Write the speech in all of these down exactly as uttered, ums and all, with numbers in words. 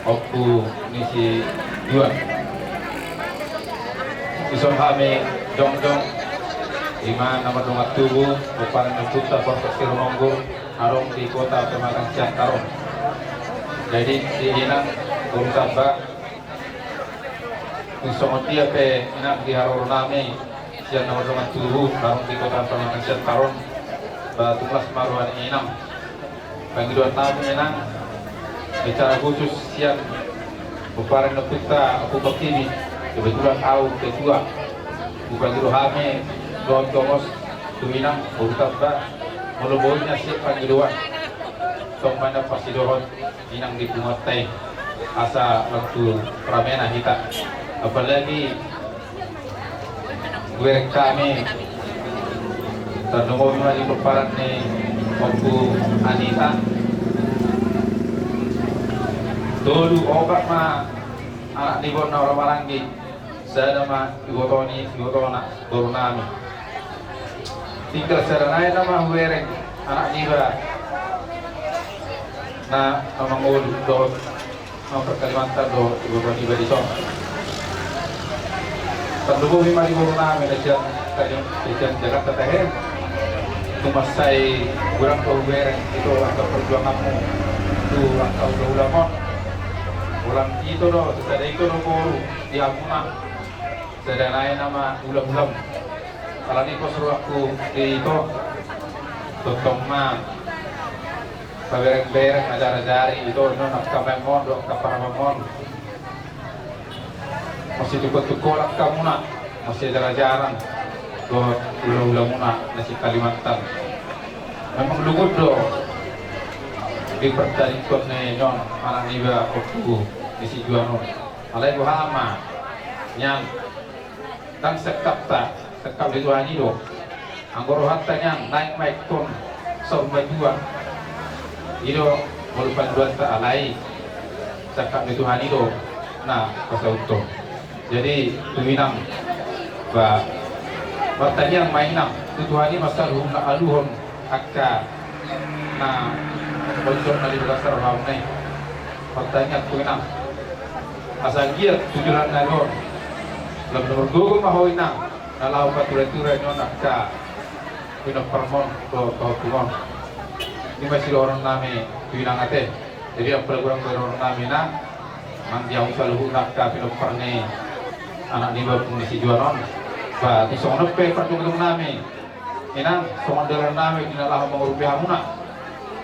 Ompu ni si Juan. Dison hami jongjong, ima na mardongan tubu, pomparan ni ompunta Porpek Sirumonggur, adong di Kota Pematang Siantar on. Jadi, di inang, boru Tamba, tung songon dia pe inang di haroro nami, sian na mardongan tubu, adong di Kota Pematang Siantar on, ba tung las ma roha ni inang. Pangidoan nami inang, secara khusus sian pomparan ni ompunta Ompu Pertiwi, kebetulan au ketua. Hupangido hami dohot gomos tu inang, boru Tamba, molo boi na siap pangidoan, tong ma na pasidohot inang di punguanta i, asa lam tu ramena hita. Apalagi hubereng hami, tarlumobi ma di pomparan ni Ompu Anita. Tolu opat ma anak ni bona ora maranggi, sada ma iboto ni, ibotona, boru nami. Tinggal sada nai nama hubereng anak niba na, na mangolu dohot Mampar Kalimantan do iboto niba dison. Tarlumobi ma di boru nami na sian Kali-, na sian Jakarta tahe. Tung mansai godang do hubereng ito angka perjuanganmu tu angka ulaon on. Holan ito do, sisada ito do boru di hamuna. Sada nai nama ulaonmu. Alani pos rohangku di ito, tongtong ma paberengbereng, ajariajari ito, non angka maenmon dohot angka paramamon. Masitukotungkol angka muna, masiajarajaran dohot ulaonmuna na sian Kalimantan. Memang lungun do di pertandingan ni non anak niba Ompu ni si Juan on. Alai boha ma nian, ndang sangkapta, sangkap ni Tuhan i do. Anggo rohanta nian naeng ma ingkon saur matua. I do molo pangidoanta, alai sangkap ni Tuhan i do na pasauthon. Jadi tu inang, ba, martangiang ma inang tu Tuhan i ma saluhutna aluhon angka na bonsok na di bagasan rohamuna i. Martangiang tu inang asa anggiat tu joloan na ro on lam na margogo ma ho inang, na laho paturaturai non angka pinomparmon dohot pahompumon. I ma sidohonon nami tu inang ate. Jadi anggo godang do dohonon nami inang, manang di hamu saluhutna angka pinompar ni anak niba Ompu ni si Juan on, ba tung songon on pe parjongjongan nami. Inang, songon dalan nami di na laho mangurupi hamuna.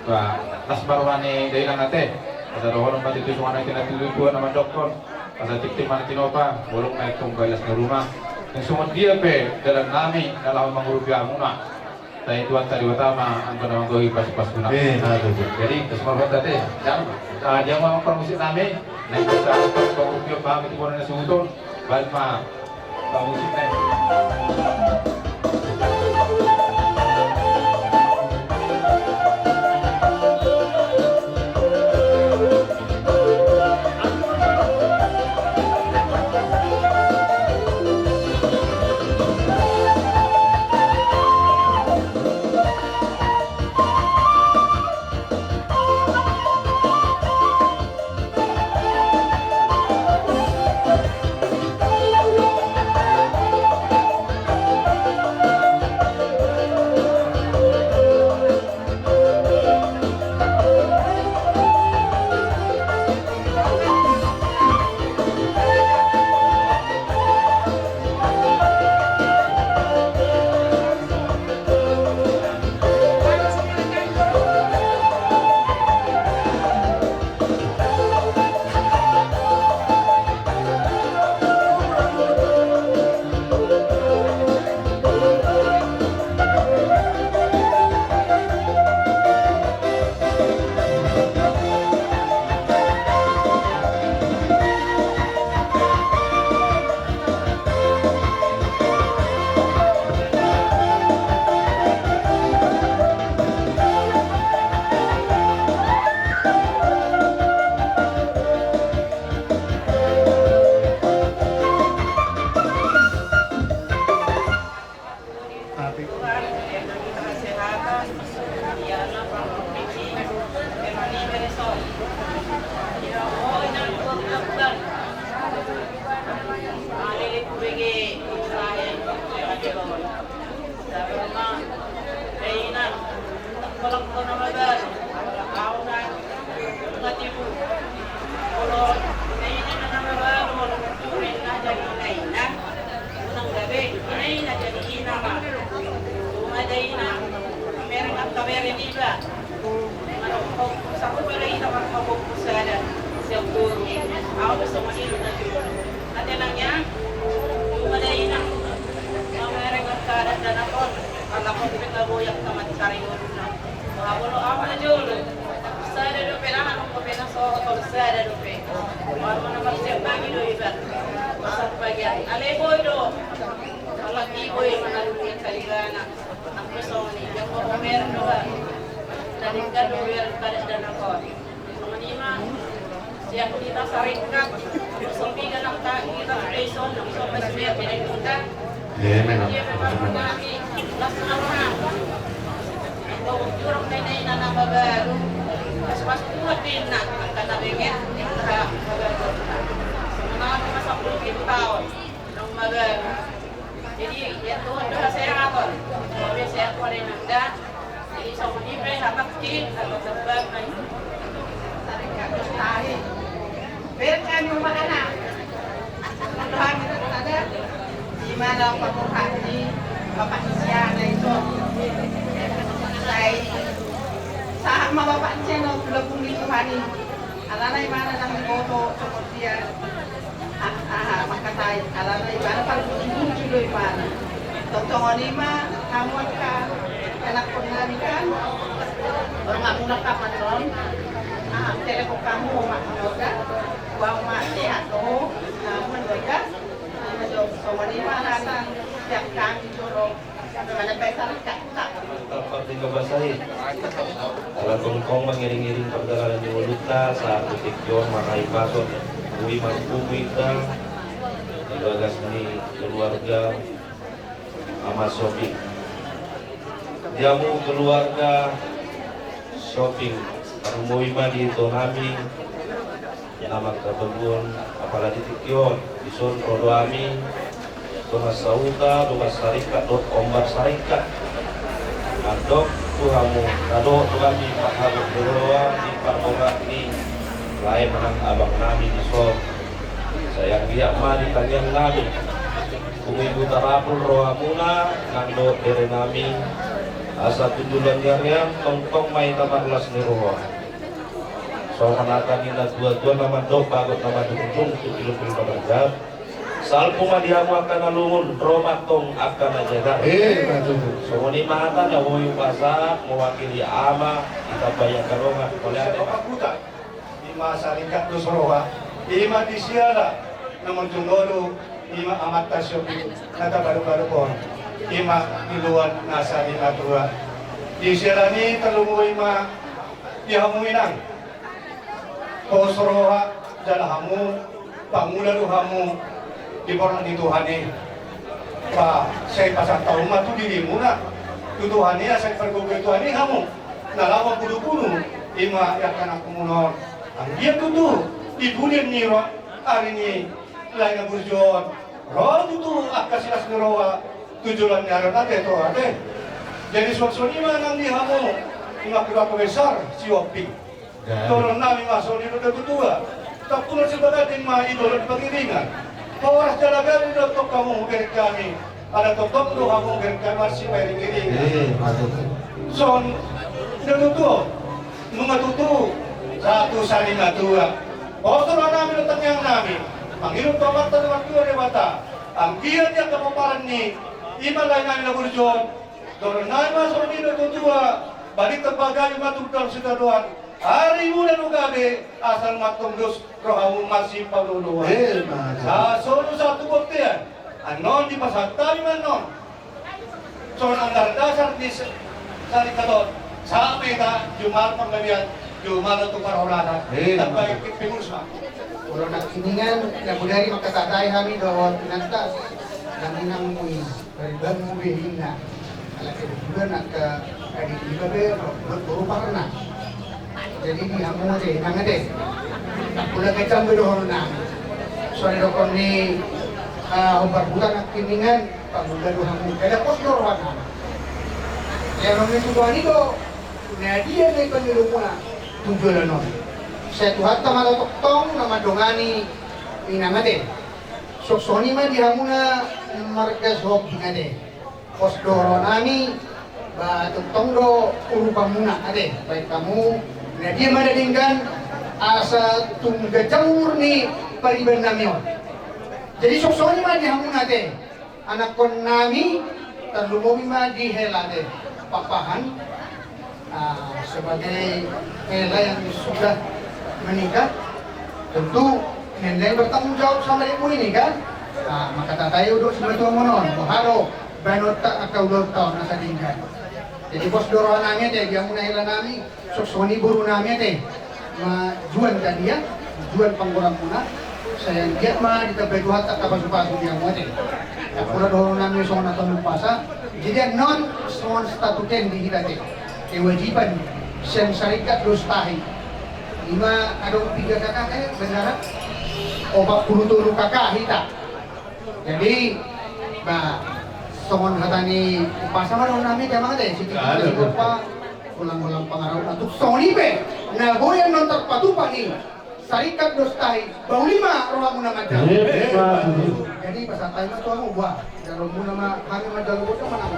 Ba, las ma roha ni da inang ate. Asa dohonon ma tutu songon na tinatulutua na mandokkon. Asa tingting ma na tinopa, bolong na ingkon baen las ni ruma. Tung songon dia pe dalan nami na laho mangurupi hamuna, tai Tuhanta Debata ma anggo na manggohi pasupasuna. Eh, na tutu. Jadi, las ma roha ate. Jang, ah, jang ma parmusik nami. Naeng asa parmusik hami tu bona na suhuton. Baen ma. Sada dope. Warna nomor siap kami do iba. Pasar pagian. Alai boi do. Kalau i boi manalungi kalibana. Anggo songon i, janggo romer do ba. Dari kan romer pada dana kor. Songon i ma. Siap kita saringkat. Sopi ganang tagi kita beson. Sopi sudah tidak kita. Iya, memang. Iya, memang kami. Las na roham. Anggo jurang nai na na babaru. Pas-pas tuat di na. Angka na benget. Angka babaru. Menang lima sapuluh ribu tahun. Nang babaru. Jadi, ya Tuhan, doa sehat, Tuhan. Doa sehat, Tuhan, yang ada. Jadi, sama ini, Bre, sama kecil, sama tebal, Bre. Tarik, tarik. Ber kami rumah anak. Kalau kami tak ada, di mana Pak Burhan ini, Bapak Isyana itu. Saya sama Bapak Isyana, belum di Tuhan ini. Alana imana nang diboto, cokot dia. Ah, ah, makatai, alana imana paling lucu do imana. Tongtong on ima, hamu angka anakkon nami kan. Baru mamuna kapan on. Ah, telepon hamu, mak, oda. Uang mak sehat do. Hamu oda. Hamu do, songon ima, rasa, tiap kami jorok. Ala tongtong mangiring-iring pardalanan ni ngolunta, sahat tu tingki on, maka ipason boi marpungu inda di bagas ni keluarga Ama Sopi. Di hamu keluarga Sopi, tarlumobi ma di ito nami, na mangkabaguon, apala di tingki on, dison ro do hami, dongan sahuta, dongan saringkat, dohot hombar saringkat. Mandok tu hamu, na dohot do hami manghagot ni roha di parbongan ni lae manang abang nami dison. Sai anggiat ma di tangiang nami. Pungu ibu tarapul rohamuna, nang dohot bere nami. Asa tu joloan ni ari an, tongtong ma hita marlas ni roha. Songon hata ni na tua-tua na mandok, bagot na madungdung tu pilupil na margap. Salpu ma di hamu angka na lungun, ro ma antong angka na jagar. Eh, betul. Songon i ma hata na boi hupasahat mewakili ama, hita bayak kalongan, oleh ate ma. Ima saringkat dos roha, ima di siala na marjolo, ima amanta Sopi na tabalu-balu on, ima di luan na sari na tua. Di siala ni tarlumobi ma di hamu inang. Pos roha jala hamu, pangula do hamu di borhat ni Tuhan i. Ba, sai pasahat hamu ma tu dirimuna, tu Tuhan i, asa dipargogoi Tuhan i hamu. Na laho mangkudu-kudu, ima i angka anakmuna on. Anggiat tutu, di bulan ni ro, ari ni lae na burju on, ro tutu angka silas ni roha tu joloan ni ari on, ate, to, ate. Jadi suang songon i ma nang di hamu, ima keluarga besar Sihombing. Dohonon nami ma songon i do, datu tua. Tampulon sibaganding ma i dohot pangiringan. Horas jala gabe do tong hamu bereng kami. Ala tongtong do hamu bereng kami marsipairing-iringan. Eh, betul. Songon i do tutu. Nunga tutu. Sahat tu sari na tua. Pos roha nami dohot tangiang nami. Mangido tu Amanta na martua Debata. Anggiat di angka pomparan ni ima lae nami na burju on. Dohonon nami ma songon i do tutu. Balintang bagayu ma tu dalam sitadoan. Ari muna do gabe, asa nunga tong dos rohamu marsipaolo-oloan. Eh, mantap. Sasolu satu bontean. Annon dipasahat hami ma annon. Songon anggaran dasar ni sa-, saringkat on. Sahat ma hita jumalo panggabean, jumalo tu parhorasan. Eh, mantap. Tambai pengurus ma. Molo nangkiningan, na bodari mangkatai hami dohot inanta. Nang inang mui. Paribanmu be ninna. Ala kebetulan angka adiri niba be, buat boru parna. Jadi di hamu ate, nang ate. Pola kecam be dohononnami. Soalna didok ni, ah, hombar buta nangkiningan, pangula do hamu. Kada pos do rohanami. Ia nang ni tubuan i do, na dia na i pangilumuna, tu joloan on. Sai Tuhanta ma tongtong na mandongani inang ate. Songon i ma di hamuna marga Sihombing ate. Pos do rohanami, ba tongtong do urupanmuna ate, baen hamu na dia ma na denggan asa tung ganjang umur ni paribanami on. Jadi songon i ma di hamuna ate, anakkonnami, tarlumobi ma di hela ate, papahan. Ah, sebagai hela yang sudah menikah, Tentu, na lain bertanggung jawab sama dia ini kan. Nah, maka tatai udah semua tua monon, boha do, baen otak angka ulaonta on asa denggan. Jadi pos do rohanami ate, di hamuna helanami, songon i borunami ate. Majuan tadia, majuan panggoranmuna, sai anggiat ma ditambai Tuhanta angka pasupasu di hamu ate. Angkon dohononnami songon na tolu pasa, jadi annon songon statuten di hita ate. Kewajiban sian Sarikat Dostahi. Ima adong piga K K ate, bendahara? Opat pulu tolu K K hita. Jadi, ba, songon hata ni umpasa ma dohononnami ate, sititik ni upa, ulang-ulang pangarahutna tung songon i pe, na boi annon tarpatupa ni Sarikat Dostahi, bauli ma rohamuna manjalo. Jadi pasahat hami ma tu hamu, boha, jalo muna ma hami manjalo godang manang.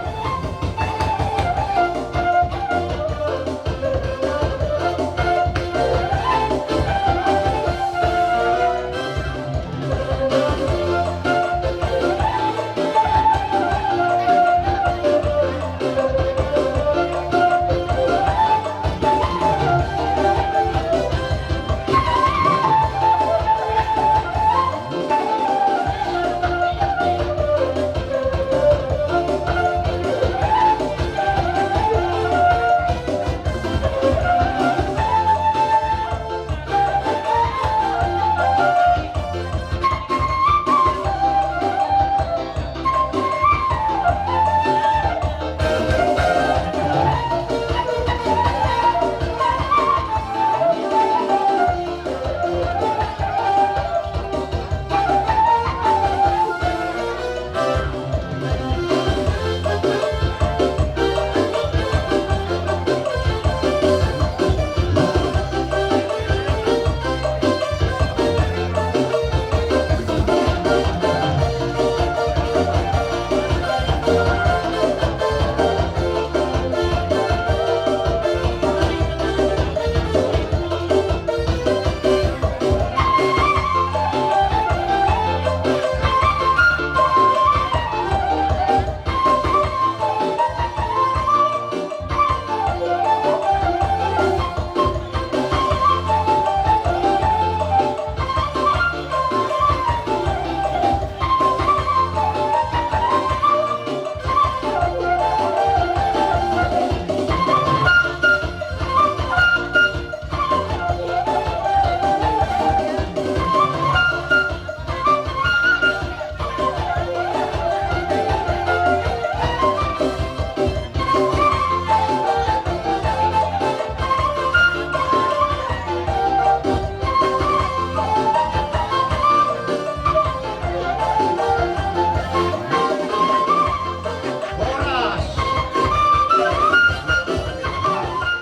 Horas.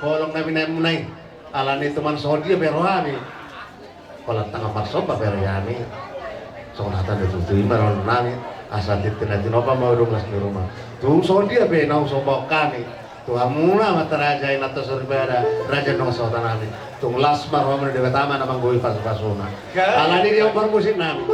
Holong na binaenmuna i. Alani i tumang songon dia pe rohami. Holan tangan marsomba pe rohami. Songon hata ni tutu i ma rohanami. Asa tintin na tinopa ma udung las ni ruma. Tung songon dia pe na husombahon hami. Tu hamuna amanta raja, inanta soripada, raja ni dongan sahutanami. Tung las ma rohamuna di Debata ma na manggohi pasupasuna. Alani i diombar musik nami.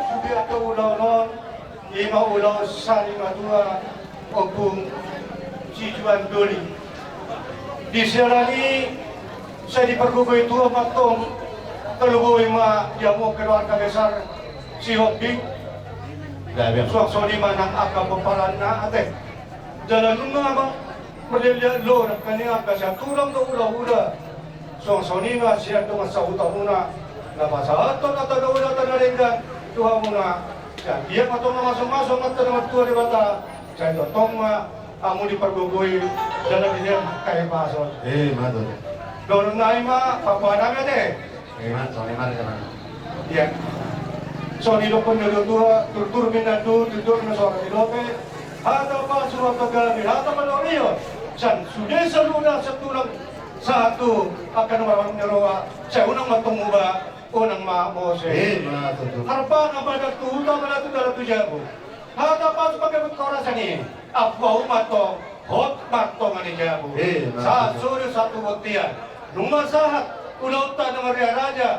Sude angka ulaon on, ima ulaon sari matua Ompung Sijuan Doli. Di siaran i sai dipargogoi tua ma antong Tarlumobi ma di hamu keluarga besar Sihombing. Suang songon i ma nang angka pomparanna ate. Jala nunga ma marliat-liat lo nangkaning angka sian tulang dohot hulahula. Suang songon i ma sian dongan sahutamuna na pasahathon hata na uli hata na denggan tu hamuna. Sian dia ma tong na masumasu Amanta na martua Debata. Sai tongtong ma hamu dipargogoi jala dilehon hahipason. Ima tutu. Dohonon nami ma pamboa nami ate. Ima songon i ma. Ia, songon i dohonon ni natuatua, turtur ma i na dua, turtur ma soara ni lope. Hata pasu, hata gabe, hata panurion. Sian sude saluhutna sian tulang sahat tu angka na marhaha ni roha. Sai unang ma tong muba, unang ma mose. Ima tutu. Harpahan ma tu huta, manatu dalan tu jabu. Hata pasu panggabean horas ni i. Apuan ma tong hot martonga ni jabu. Ima tutu. Sahat tu bontean. Nunga sahat ulaonta na maria raja.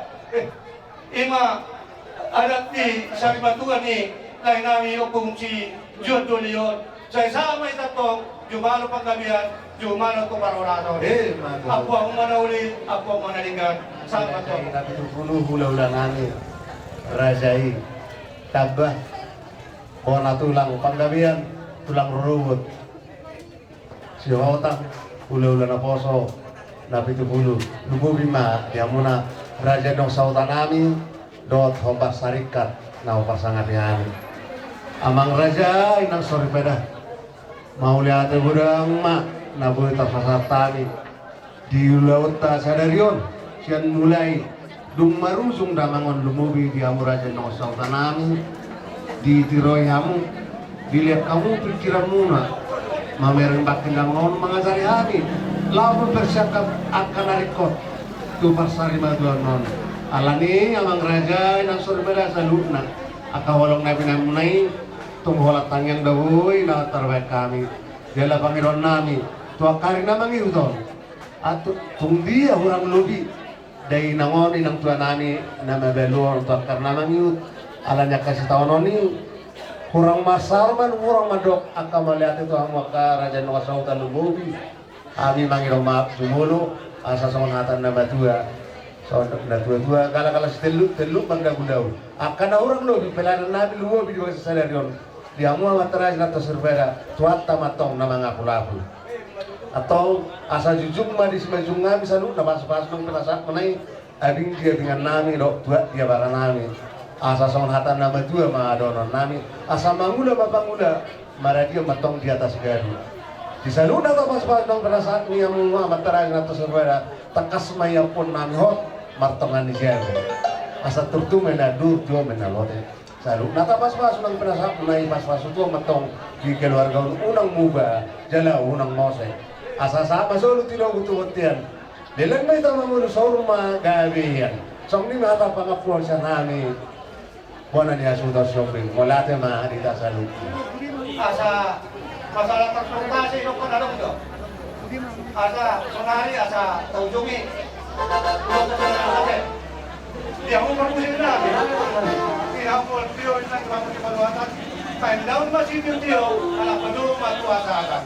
Ima adat ni sarimatua ni lae nami Ompung si Juan Dolion. Sai sahat ma hita tong jumalo panggabean, jumalo tu parhorasan. Ima tutu. Apuan ma na uli, apuan ma na denggan. Sahat ma tong. Raja i na pitupulu hulahula nami. Raja i. Tamba. Bona tulang panggabean, tulang rorobot. Sihotang, hulahula naposo, na pitupulu. Lumobi ma di hamuna raja dongan sahuta nami dohot hombar sarikat na huparsangapi hami. Amang raja inang soripada. Mauliate godang ma na boi tarpasahat hami di ulaonta sadari on, sian mulai dung marujung damang on, lumobi di hamu raja dongan sahuta nami. Ditiroi hamu, dilehon hamu pingkiranmuna mamereng bangkina on mangajari hami laho mampersiapkan angka na ringkot tu parsarimatuaon on. Alani i amang raja inang soripada saluhutna, angka holong na binahenmuna i tong holan tangiang do boi na tarbahen hami. Jala pangidoan nami tu angka ari na mangihut on, tung dia hurang lobi da inang on, inang tua nami na mabalu on, tu angka ari na mangihut. Alani angka sitaonon i hurang marsarman, hurang mandok angka mauliate tu hamu angka raja dongan sahuta, lumobi. Hami mangido maaf jumolo asa songon hata na matua, songon na tuatua, galak-galak sitelluk, telluk mandabu-dabu. Angka na hurang lobi pelayanan nami, lumobi di bagasan sadari on. Di hamu amanta raja inanta soripada, Tuhanta ma tong na mangapulapul. Antong asa jujung ma di simanjujung nami saluhutna pasupasu nang pinasahatmuna i, abing di abingan nami dohot tuak di abara nami. Asa songon hata na matua ma dohonon nami, asa mangula ma pangula, maradian ma tong di atas gadu. Di saluhutna pasupasu nang pinasahat ni hamu amanta raja inanta soripada, tangkas ma iampuon nami hot martonga ni jabu. Asa turtu ma i na dua, tio ma i na lote. Saluhutna pasupasu nang pinasahatmuna i, pasupasu tu hamu ma tong di keluarga on, unang muba jala unang mose. Asa sahat ma solu tilobu tu bontean. Leleng ma hita mangolu, saur ma gabe hian. Songon i ma hata pangampuon sian hami bona ni hasuhuton Sihombing. Mauliate ma di hita saluhutna. Asa masalah transportasi dohot na adong do. Asa sonari asa taujungi. Dia mau perkusin lagi. Tidak mau tio ini lagi waktu di Paluatan. Main daun masih tio, ala penuh matu asa-asa.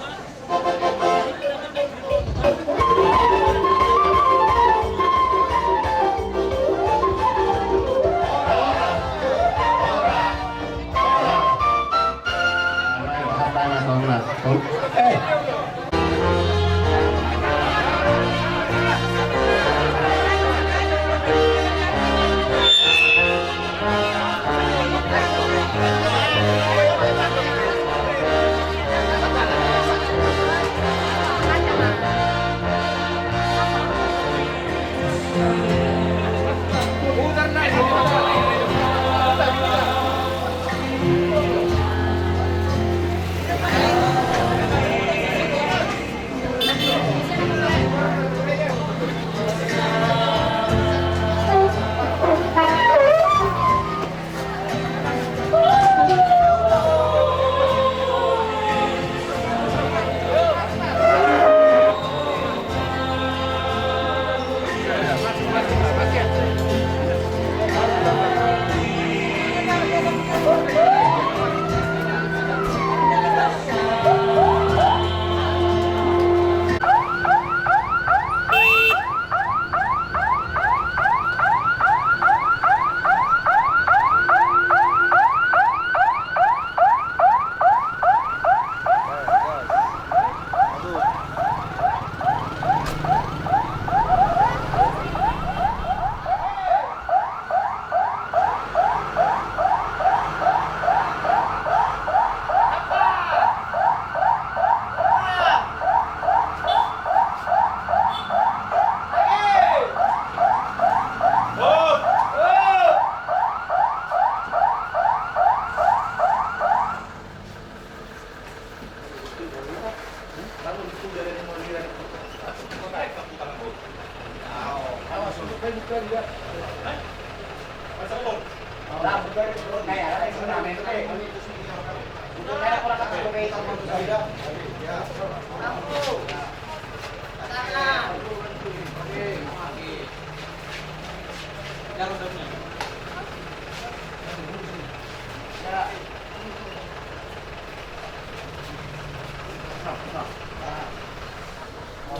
Awas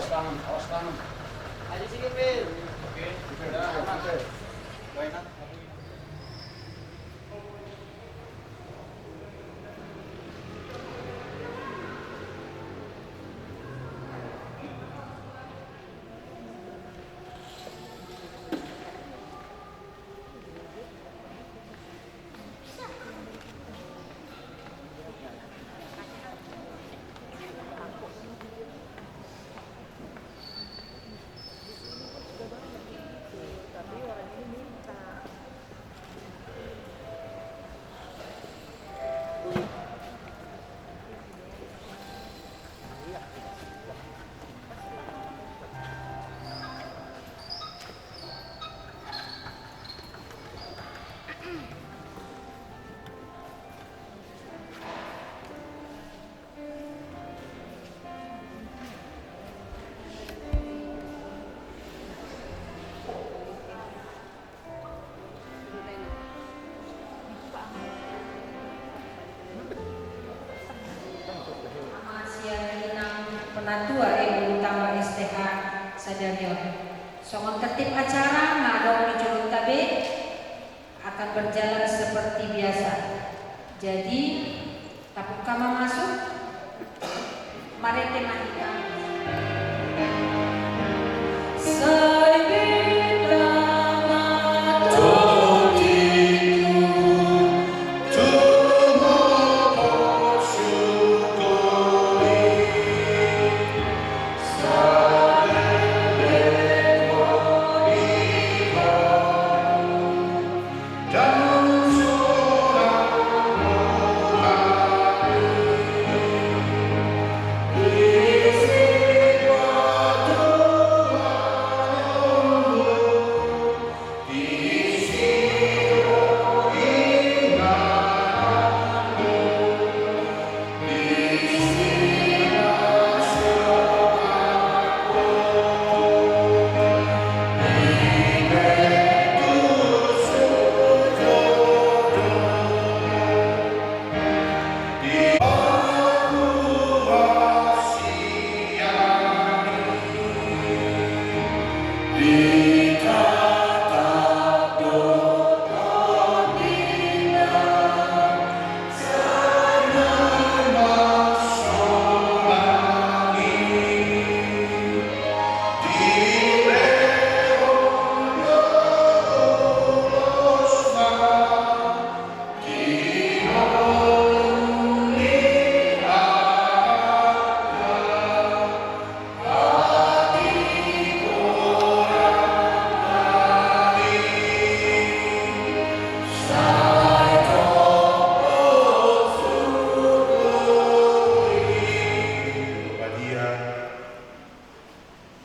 tangan, awas tangan. Ayo, sini, Pil. Oke, oke, oke. Ama sian inang penatua R U Utama S T H sadarion. Songon tertib acara na adong di jolonta be akan berjalan seperti biasa. Jadi, tapungka ma masuk. Marende ma hita. Sai beda ma tondingku, tumomos syukuri. Saleleng do di ho.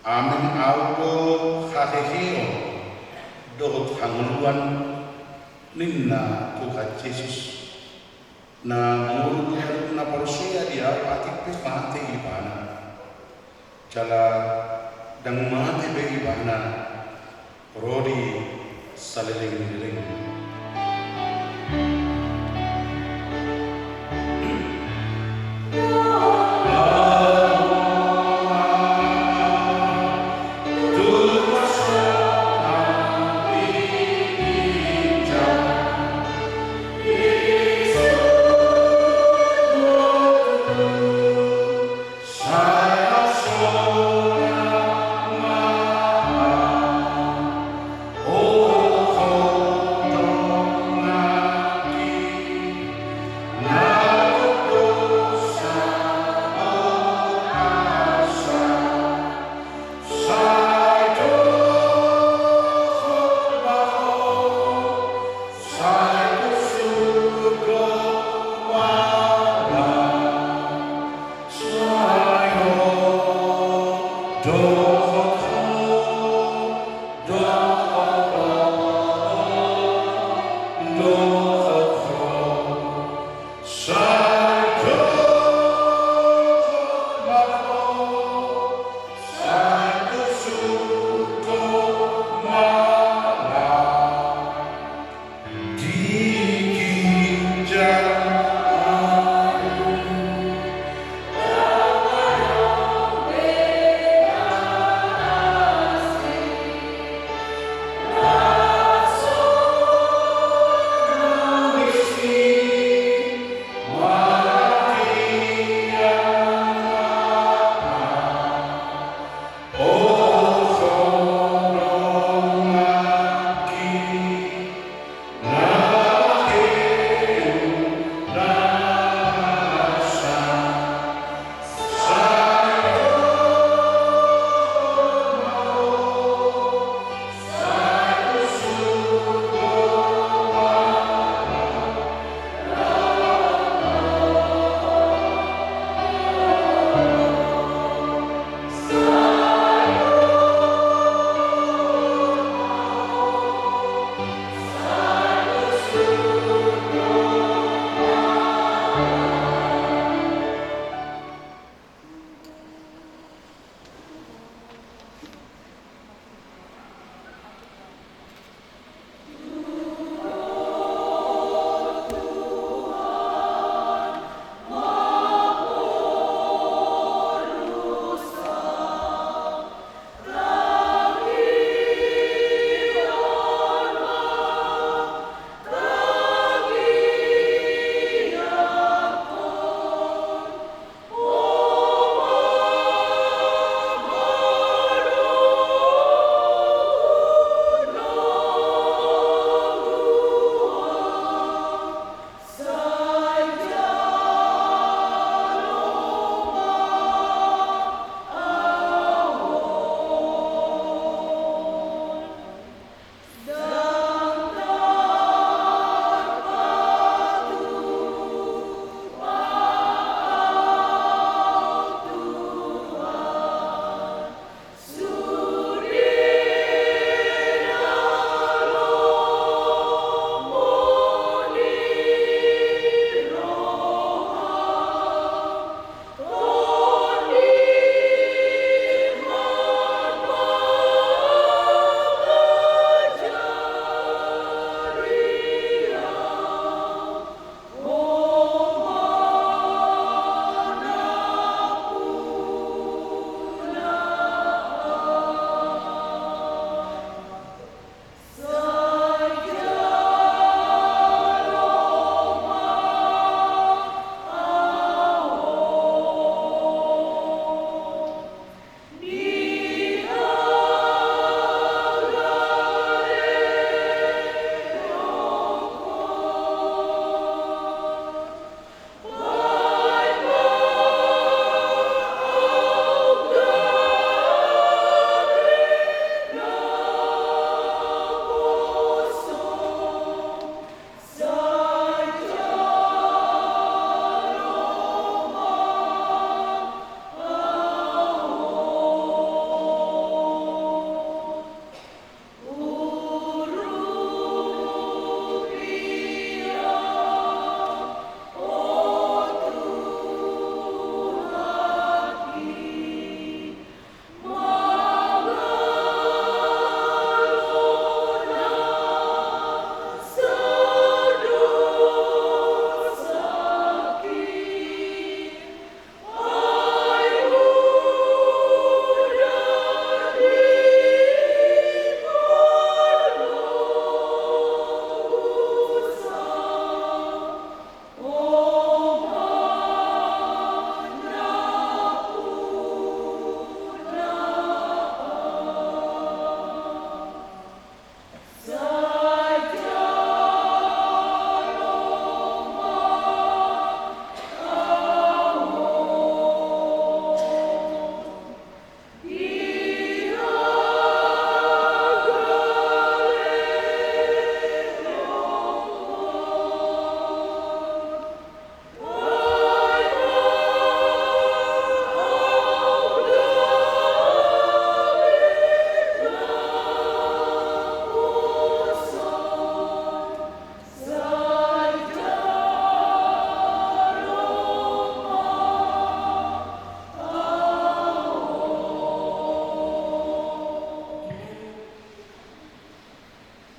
Amen. Ahu do haheheon dohot hangoluan, ninna Tuhan Jesus, na molo dihadup na porsea di Ahu atik pe mate ibana, jala ndang mate be ibana, ro di saleleng ni leleng.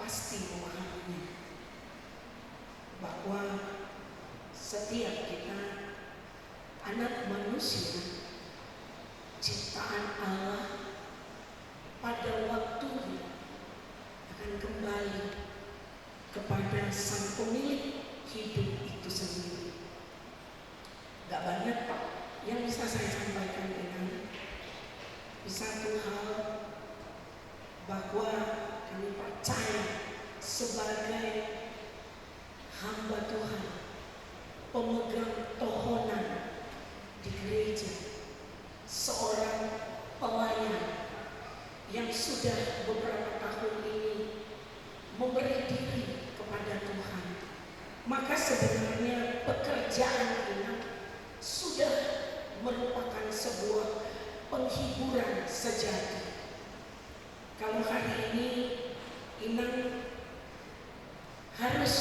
Pasti memahaminya bahwa setiap kita, anak manusia, ciptaan Allah, pada waktunya akan kembali kepada sang pemilik hidup itu sendiri. Gak banyak yang bisa saya sampaikan, Inang. Di satu hal, bahwa kami percaya sebagai hamba Tuhan, pemegang tohonan di gereja, seorang pelayan yang sudah beberapa tahun ini memberi diri kepada Tuhan, maka sebenarnya pekerjaan Inang sudah merupakan sebuah penghiburan sejati. Kalau hari ini Inang harus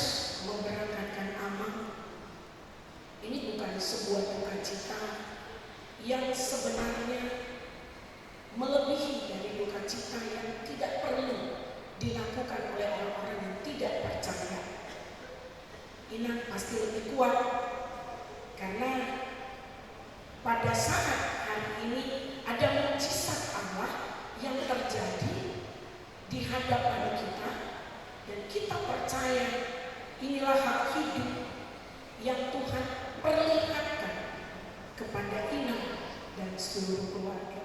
memberangkatkan Amang, ini bukan sebuah duka cita yang sebenarnya melebihi dari duka cita yang tidak perlu dilakukan oleh orang-orang yang tidak percaya. Inang pasti lebih kuat, karena pada saat hari ini ada mujizat Allah yang terjadi di hadapan kita, dan kita percaya inilah hak hidup yang Tuhan perlihatkan kepada Inang dan seluruh keluarga.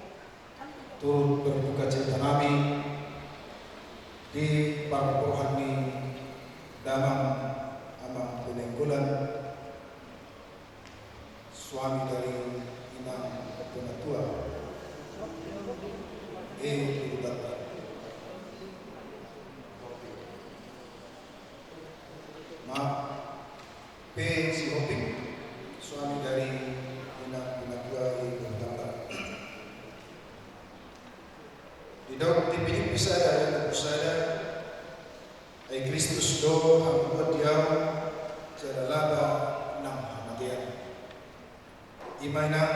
Turut berduka cita nami di parboruon ni damang Amang Nainggolan, suami dari Inang Penatua. Eh, Guru Tata. Maaf, P. Sihombing, suami dari Inang Penatua, eh, Guru Tata. Didok di Pilippi sada ayat dua pulu sada, ai Kristus do hangoluan di ahu, jala laba nang hamatean. I ma Inang,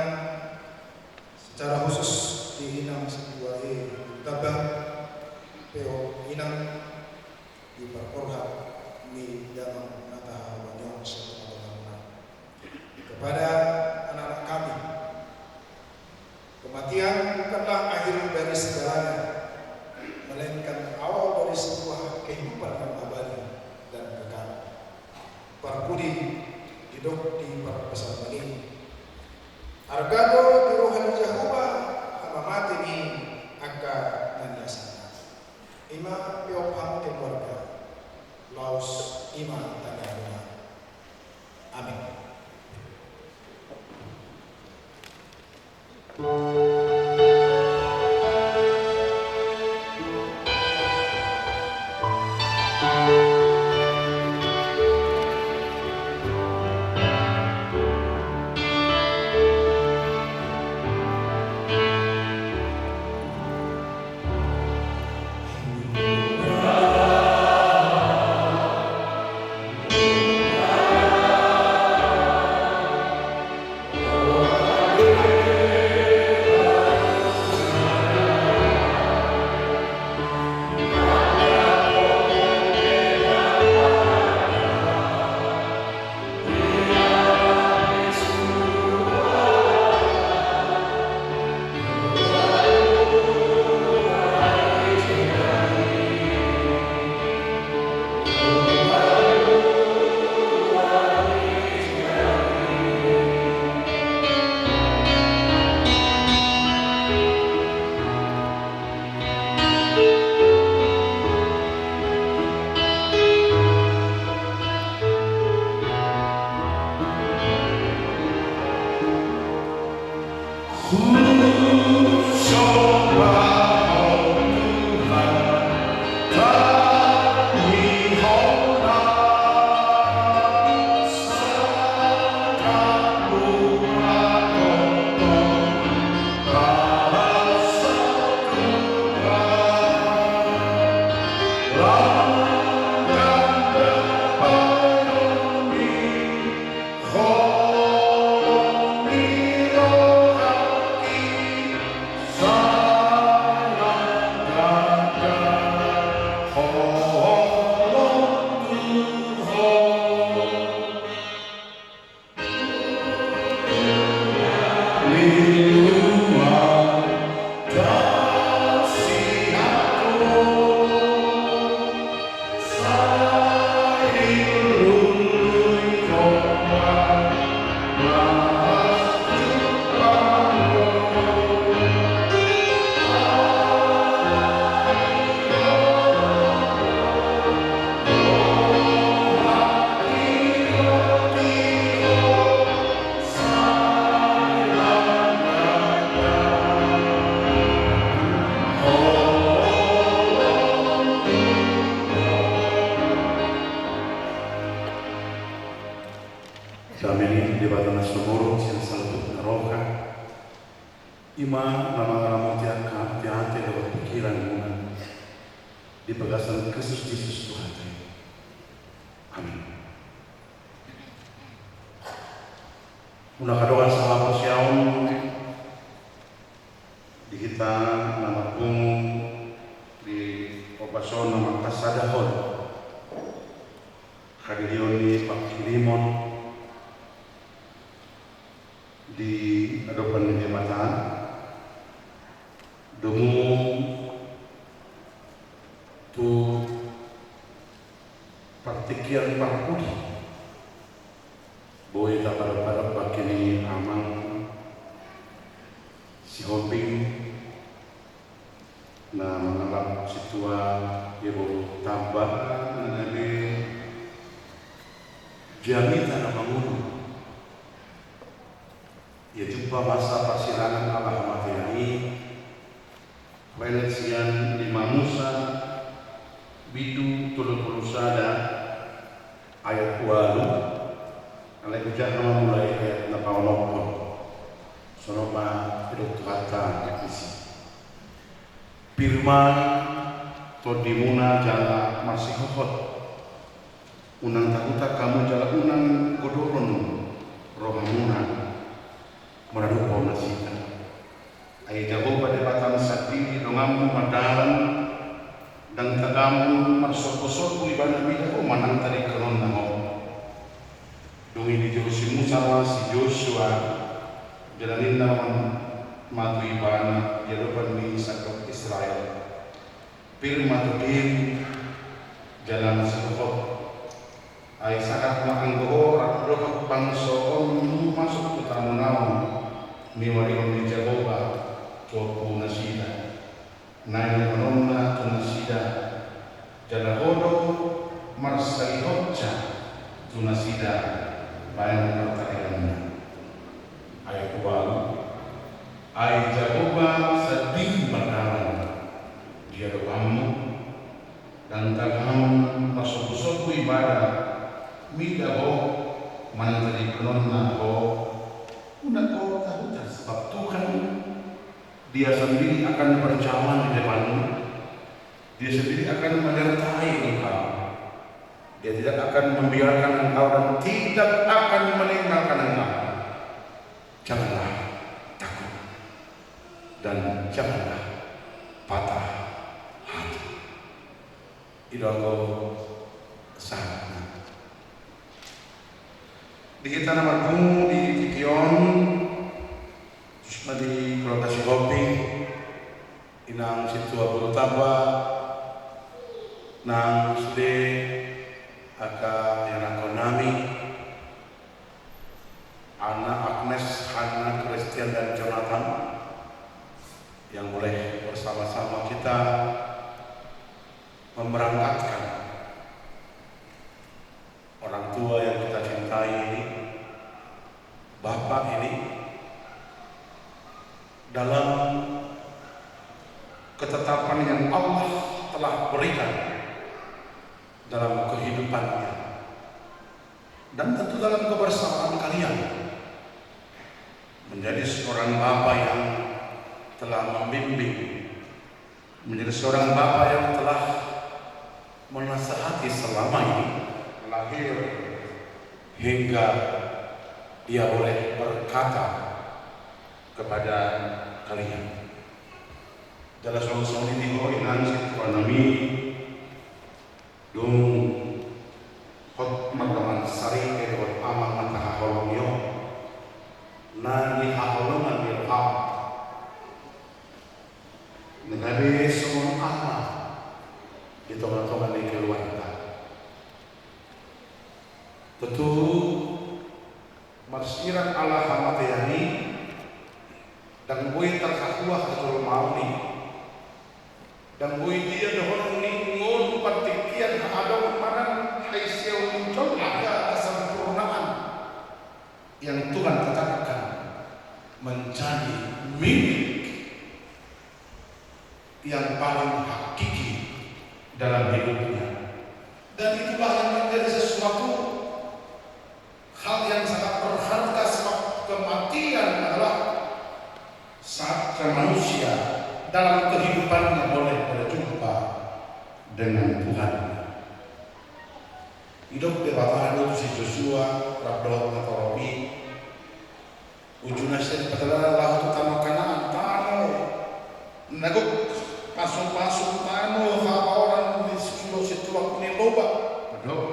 secara khusus di Inang Situa, eh, Guru Tata, P O Inang, di parboruon ni damang na tahaholongi on, kepada anak-anak kami. Kematian bukanlah akhir dari segalanya, melainkan awal dari sebuah kehidupan yang abadi dan kekal. Parpudi didok di parpsalmen i: Arga do di roha ni Jahowa hamamate ni angka na niasana. I ma, P O, hamu keluarga, laos i ma tangiangmuna. Amin. Amen. Debata na sumurung sian saluhut na roha, i ma na mangaramoti angka ateate dohot pingkiranmuna di bagasan Kristus Jesus Tuhanta i. Amen. Unang hadongan sahaporseaon di hita na marpungu di ombas on na mangkasadahon hadirion ni pangkirimon di adopan ni Debata, domu tu partingkian parpudi. Boi tapadophadop bangke ni amang Sihombing na mangalap sintua, ia boru Tamba na gabe jamita na mangolu. Ia jumpa masa parsirangan ala hamatean i, huennet sian lima Musa bindu tolu pulu sada ayat ualu, alai hujaha ma mulai ayat na paonomhon. Songon on ma didok Tuhanta disi. Pir ma tondimuna jala marsihohot. Unang tahutak hamu jala unang godohon rohamuna maradophon nasida. Ai Jahowa Debatam sandiri donganmu mardalan, ndang tagamon marsombusombus ibana mida ho manang tadingkononna ho. Dung i dijou si Musa ma si Josua, jala ninna ma tu ibana di adopan ni sangkap Israel: Pir ma tondimi jala marsihohot. Ai sahat ma anggo ho rap dohot bangso on masuk tu tano naung niuarihon ni Jahowa tu ompu nasida. Naeng lehononna tu nasida, jala ho do marsalihonsa tu nasida bahen partarianna. Ayat ualu. Ai Jahowa sandiri mardalan di adopanmu, ndang tagamon marsombusombus ibana mida ho manang tadingkononna ho. Unang ho tahutak, sebab Tuhan, Dia sendiri akan berjalan di depanmu. Dia sendiri akan menyertai engkau. Dia tidak akan membiarkan engkau dan tidak akan meninggalkan engkau. Janganlah takut dan janganlah patah hati. I do anggo sahatna. Di hita na marpungu di tingki on, khususna di keluarga Sihombing, inang sintua boru Tamba, nang sude angka ianakhonnami, Ana, Agnes, Hana, Christian, dan Jonathan yang boleh bersama-sama kita memberangkatkan orang tua yang kita cintai ini, Bapak ini, dalam ketetapan yang Allah telah berikan dalam kehidupannya. Dan tentu dalam kebersamaan kalian menjadi seorang bapa yang telah membimbing, menjadi seorang bapa yang telah menasehati selama ini, lahir hingga ia boleh berkata kepada kalian. Jala songon i di ho inang sintuanami, dung hot mardalan sari, eh, dohot amang ma tahaholongi ho, na nihaholongan ni roham, na gabe songon ama di tonga-tonga ni keluarga. Tutu marsiran ala hamatean i, ndang boi tarhahua hajolmaon i. Ndang boi dia dohonon ni ngolu partingkian, haadongon manang haisiaon ni jolma, ada kesempurnaan yang Tuhan tetapkan menjadi milik yang paling hakiki dalam hidupnya. Dan itulah yang menjadi sesuatu hal yang sangat dalam kehidupannya boleh berjumpa dengan Tuhan. Didok Debata do tu si Josua rap dohot natorop i, uju na sai dipardalanan laho tu tano Kanaan, tano na gok pasupasu, tano habaoran ni situlak, situlak ni loba. Didok,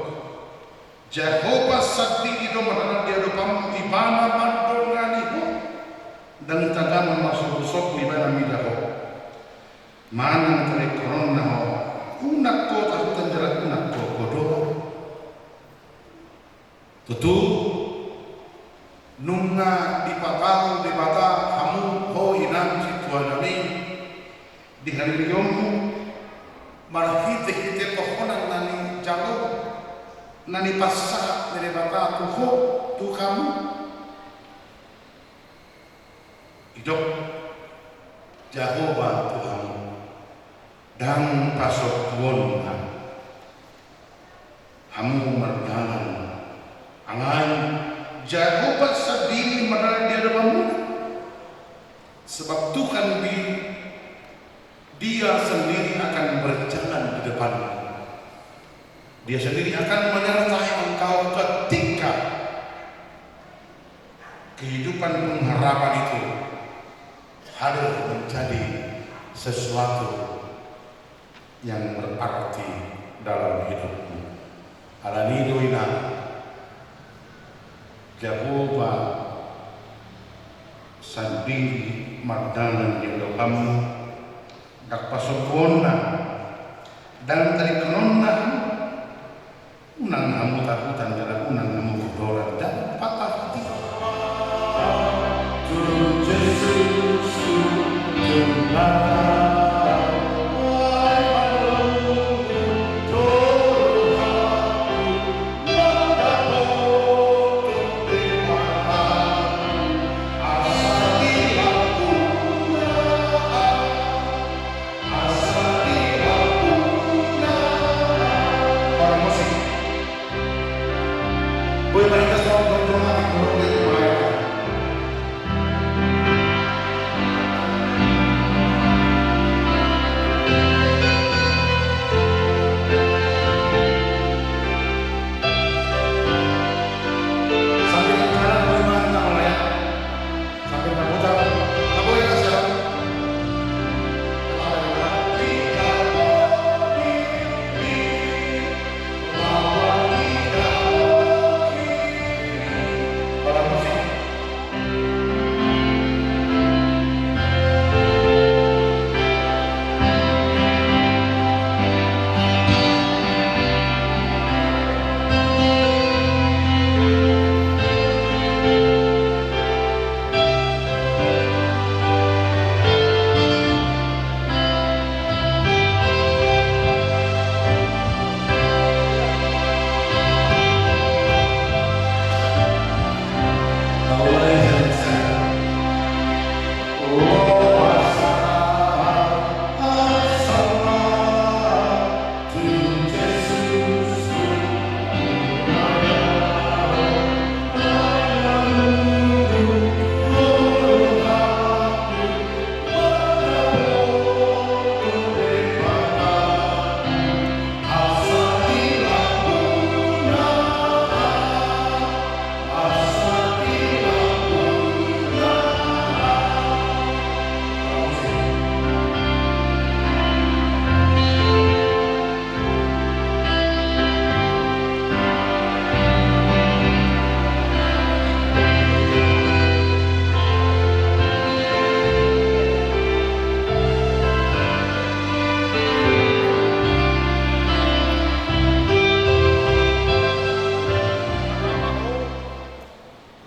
Jahowa sandiri do mardalan di adopanmu, Ibana mandongani ho. Ndang tagamon marsobusobu Ibana mida ho. Manang taringkonon na ho, unang ho tahutan jala unang ho podoran. Tutu, nunga dipatau Debata hamu, ho inang sintuanami, di halirionmu, marhitehite tohonan na nijalo, na nipasahat ni Debata tu ho, tu hamu. Didok Jahowa tu hamu, ndang pasombuonna hamu mardalan, alai Jahowa sandiri mardalan di adopanmuna. Sebab Tuhan di Dia sendiri akan berjalan di depanmu. Dia sendiri akan menyertai engkau ketika kehidupan pengharapan itu hadir menjadi sesuatu yang berarti dalam hidupmu. Alani i do inang, Jahowa sandiri mardalan di adopanmu, ndang pasombuonna, ndang taringkononna, unang hamu tahutan jala unang hamu podoran, ndang patah hati.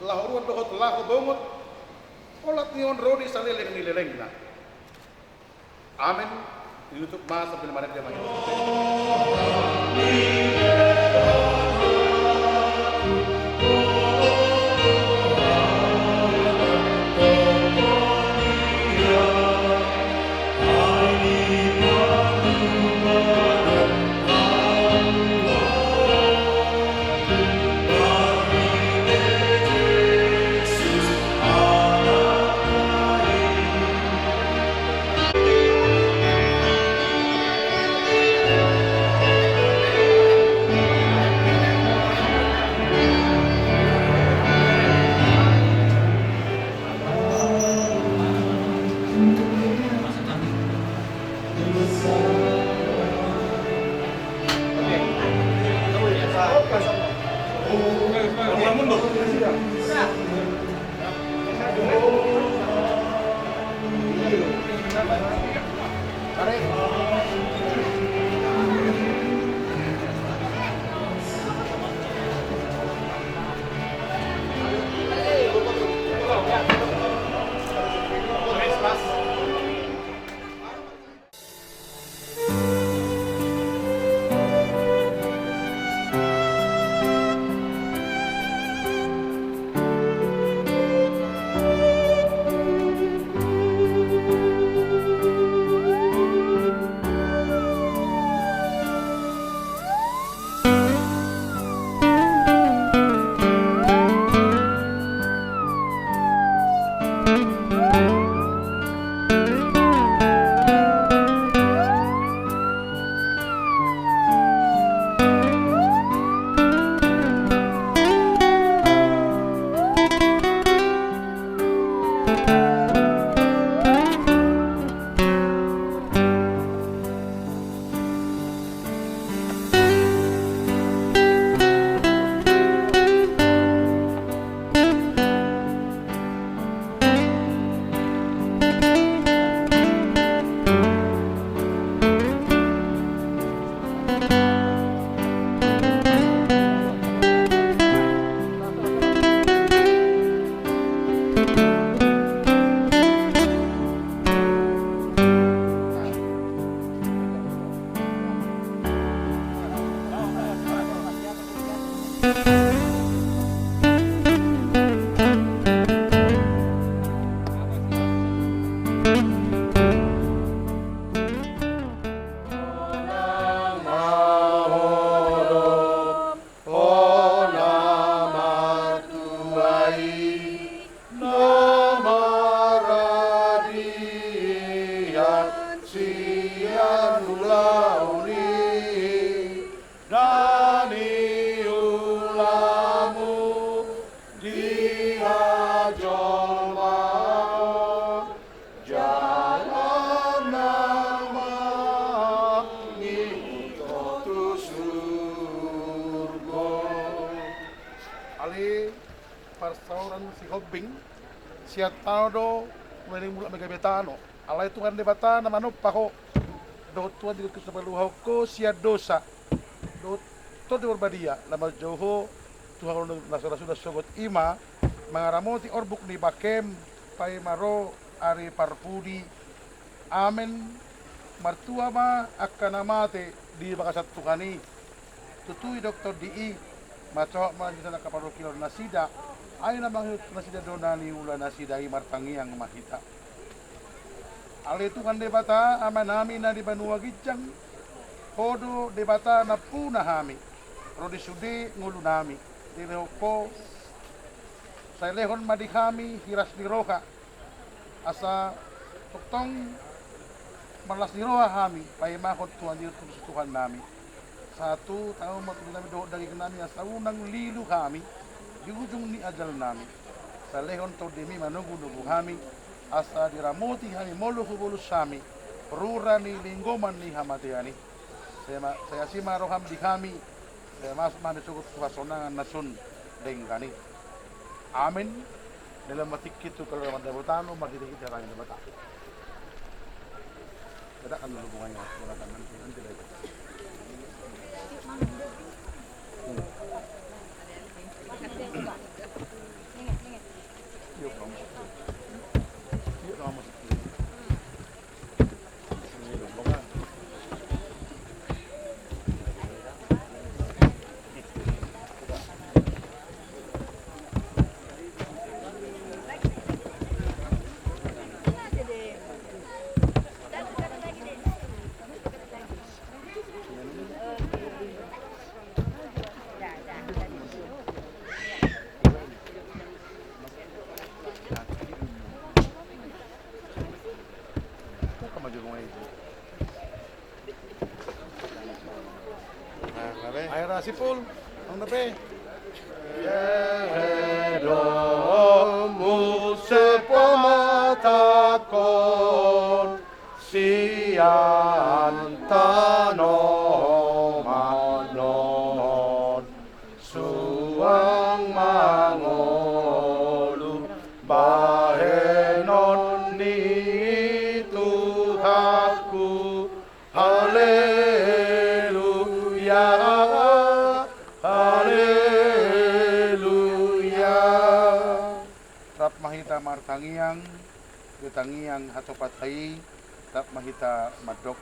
Laho ruan dohot laho bongot, olat ni on ro di saleleng ni lelengna. Amen. Ditutup ma sambil marende ma. Na maradian sian ulaon i, na niulamu di hajolmaon, jala na mangihut tu surgo. Ale parsaoran Sihombing, sian tano do mulai mulak ma gabe tano. Alai Tuhan Debata na manompa ho, dohot Tuhan Jesus Kristus na paluahon ho sian dosa, dohot Tondi Porbadia na manjou ho tu hangoluan na so ra suda. Sogot i ma mangaramoti orbuk ni bangkem, paima ro ari parpudi. Amen. Martua ma angka na mate di bagasan Tuhan i. Tutu didok Tondi i, manjou ma di hita angka parungkilon nasida, ai na mangihut nasida do na niula nasida i. Martangiang ma hita. Ale Tuhan Debata, Amanami na di banua ginjang, Ho do Debata nampuna hami, ro di sude ngolunami dilehon Ho. Sai lehon ma di hami hiras ni roha, asa tongtong marlas ni roha hami paimahon Tuhan Jesus Kristus Tuhannami. Sahat tu tangihon ma tubuhnami dohot dagingnami, asa unang lilu hami di ujung ni ajalnami. Sai lehon Tondimi manogunogu hami, asa diramoti hami molo hubolus hami rura ni linggoman ni hamatean i. Sai ma-, sai asi ma roham di hami, sai masuk ma hami sogot tu hasonangan na sun denggan i. Amen. Dalan ma tingki tu kaluarga Debata, marhitehite hata ni Debata. Kita kan dulu bunganya, kita kan nanti, nanti lagi. Hmm. Yuk, kamu. Yuk, kamu. Aera sipul, nang na pe. Ere do muse pamatangkon sian tano manon. Sude Haleluya. Rap ma hita martangiang, di tangiang hatopan i, rap ma hita mandok.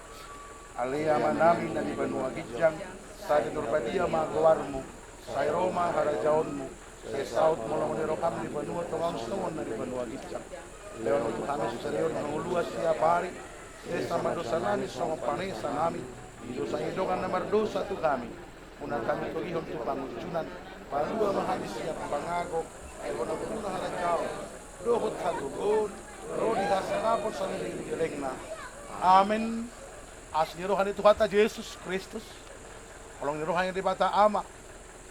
Ale Amanami na di banua ginjang, sai pinarbadia ma goarmu, sai ro ma harajaonmu, sai saut ma lomo ni roham di banua tonga on songon na di banua ginjang. Lehon ma tu hami sadari on hangoluan siapari, sesa ma dosanami songon panesanami di dosa ni dongan na mardosa tu hami. Unang hami togihon tu pangunjunan, palua ma hami sian pangago, ai Ho do nampuna harajaon dohot hagogoon, ro di hasangapon saleleng ni lelengna. Amen. Asi ni roha ni Tuhanta Jesus Kristus, holong ni roha ni Debata Ama,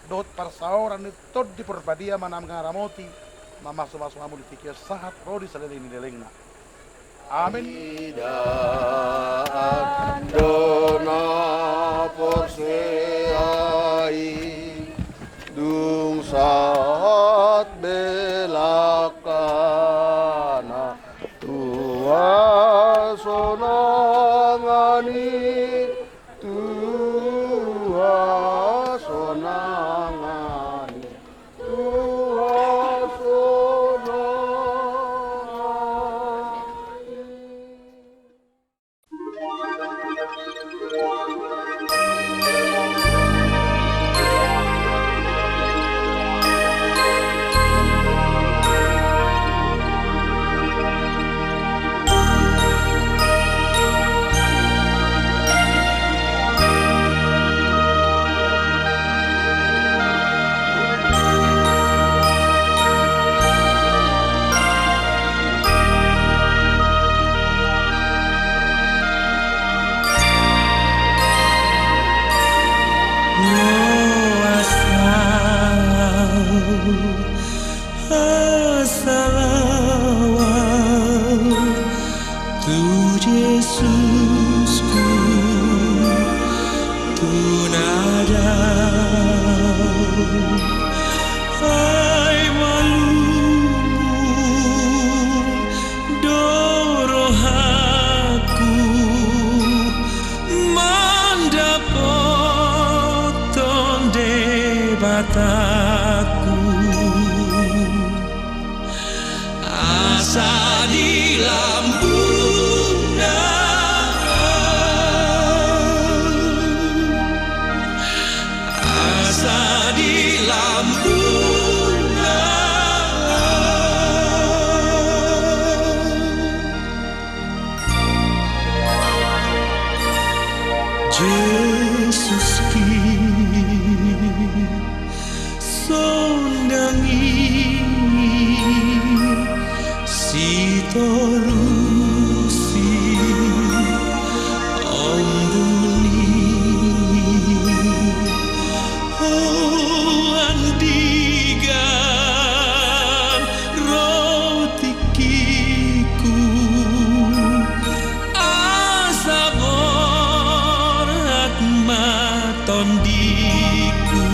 dohot parsaoran ni Tondi Porbadia ma na mangaramoti, mamasumasu hamu di tingki on sahat ro di saleleng ni lelengna. Amen. Idaon do na porsea i, dung sahat belakangna tu hasonangan i, tu hasonangan i. Asa laho au tu Jesusku, tu na dao, ai malum do rohangku mandapothon Debatangku. Asa di lambungna, asa di lambungna. Jesuski, sondangi sitorusi ombun i. Ho andigan ro tingkiku, asa borhat ma tondiku.